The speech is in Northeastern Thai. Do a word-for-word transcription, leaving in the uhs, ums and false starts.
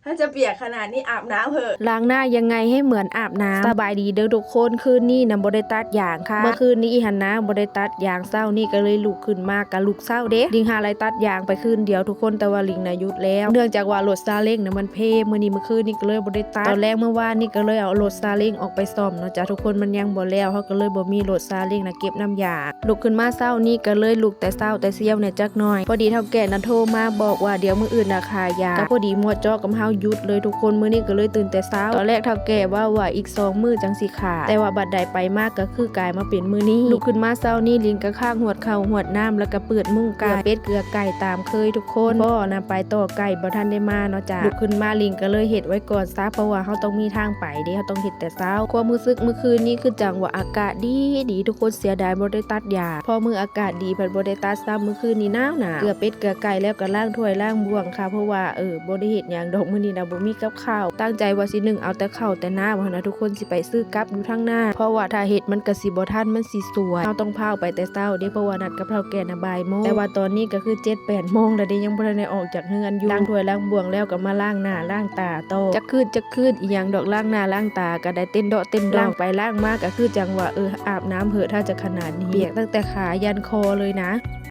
ถ้าจะเปียกขนาดนี้อาบน้ำเถอะ ล้างหน้ายังไงให้เหมือนอาบน้ำ สบายดีเด้อทุกคน คืนนี้นะบ่ได้ตัดยางค่ะ เมื่อคืนนี้อีหันนะบ่ได้ตัดยาง เช้านี้ก็เลยลุกขึ้นมากะลุกเช้าเด้ ลิงหาอะไรตัดยางไปคืนเดียวทุกคน แต่ว่าลิงนะหยุดแล้ว เนื่องจากว่ารถซาเล้งนะมันเพ มื้อนี้เมื่อคืนนี้ก็เลยบ่ได้ตัด ตอนแรกเมื่อวานนี้ก็เลยเอารถซาเล้งออกไปซ่อมเนาะจ้ะทุกคน มันยังบ่แล้ว เฮาก็เลยบ่มีรถซาเล้งนะเก็บน้ำยาง ลุกขึ้นมาเช้านี้ก็เลยลุกแต่เช้าแต่เสี้ยวเนี่ยจักหน่อย พอดีเฒ่าแก่นะโทรมาบอกว่าเดี๋ยวมื้ออื่นนะขายยา ก็พอดีหมอจอกับเฮาหยุดเลยทุกคน มื้อนี้ก็เลยตื่นแต่เช้า ตอนแรกเฒ่าแก่ว่าว่าอีกสองมื้อจังสิขาย แต่ว่าบัดใดไปมากก็คือกลายมาเป็นมื้อนี้ ลุกขึ้นมาเช้านี้ลิงก็ข้างหวดข้าวหวดน้ำแล้วก็เปิดมุ้งกาง เกลือเป็ดเกลือไก่ตามเคยทุกคน พ่อนะไปต่อไก่บ่ทันได้มาเนาะจ้ะ ลุกขึ้นมาลิงก็เลยเฮ็ดไว้ก่อนซะ เพราะว่าเฮาต้องมีทางไปเด้ เฮาต้องเฮ็ดแต่เช้า ความรู้สึกเมื่อคืนนี้คือจังว่าอากาศดีดีทุกคน เสียดายบ่ได้ตัดยา พอมื้ออากาศดีพัดบ่ได้ตัดซ้ำ มื้อคืนนี้หนาวหนาว เกลือเป็ดเกลือไก่แล้วก็ล้างถ้วยล้างบ่วงค่ะ เพราะว่าเออบ่ได้เฮ็ดหยังดอกมื้อนี้นะ บ่มีกับข้าว ตั้งใจว่าสินึ่งเอาแต่ข้าวแต่น้ำหั้นนะทุกคน สิไปซื้อกับอยู่ทางหน้า เพราะว่าถ้าเฮ็ดมันก็สิบ่ทัน มันสิสวย เฮาต้องพาไปแต่เช้าเด้ เพราะว่านัดกับเฒ่าแก่นะบ่ายโมง แต่ว่าตอนนี้ก็คือเจ็ดแปดโมงแล้วเด้ ยังบ่ทันได้ออกจากเฮือนอยู่ ล้างถ้วยล้างบ่วงแล้วก็มาล้างหน้าล้างตาต่อ จักคืดจักคืดอีหยังดอก ล้างหน้าล้างตาก็ได้เต้นเดาะเต้นดอง ล้างไปล้างมาก็คือจังว่าเอออาบน้ำเหอะ ถ้าจะขนาดนี้ เปียกตั้งแต่ขายันคอเลยนะ